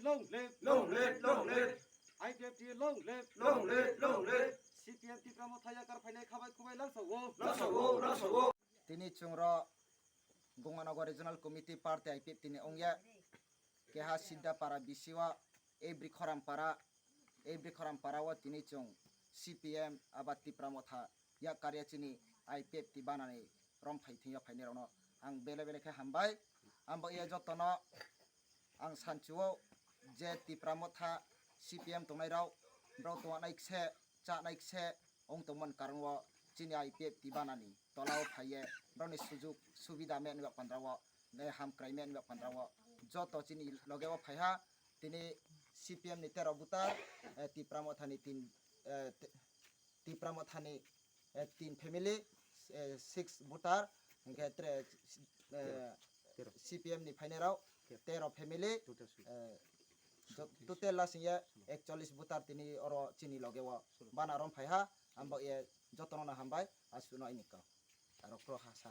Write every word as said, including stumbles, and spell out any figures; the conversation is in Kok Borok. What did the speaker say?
Long live, long live, long live. I P F T long live, long live, long live. C P M Tipra Motha yakar phainai khabai khubai langsa o, langsa o, langsa o. Tini chwngro Gonganagar Regional Committee Party I P F T ni ongya keha Siddha Para bisi o, Ebri Khoram Para, Ebri Khoram Para o tini chwng C P M aba Tipra Motha yak karya chini I P F T banani romphai thwngya phainai rokno ang bele bele khe hambai. Ang bo iya jotono ang sanchio je Tipra Motha C P M tongnai rok, borok tongnai khe, chanai khe, ong tongmani karon o chini I P F T banani tola o phaiye borokni sujuk subida me nugya pandra o, eh, hamkrai me nugya pandra o joto chini loge o phaiha. Tini C P M ni tero butar, eh, Tipra Motha ni tin, eh, te-, Tipra Motha ni, eh, tin family, eh, six voter, hingkhe tre, eh, tero. C P M ni phainai rok tero. Tero family, total swi. Eh, jo-, total lasing ye ekchollis voter tini oro chini loge o bana rom phaiha, ang bo ye jotono no hambai, aswkno ini kok. Aro kro ha sa.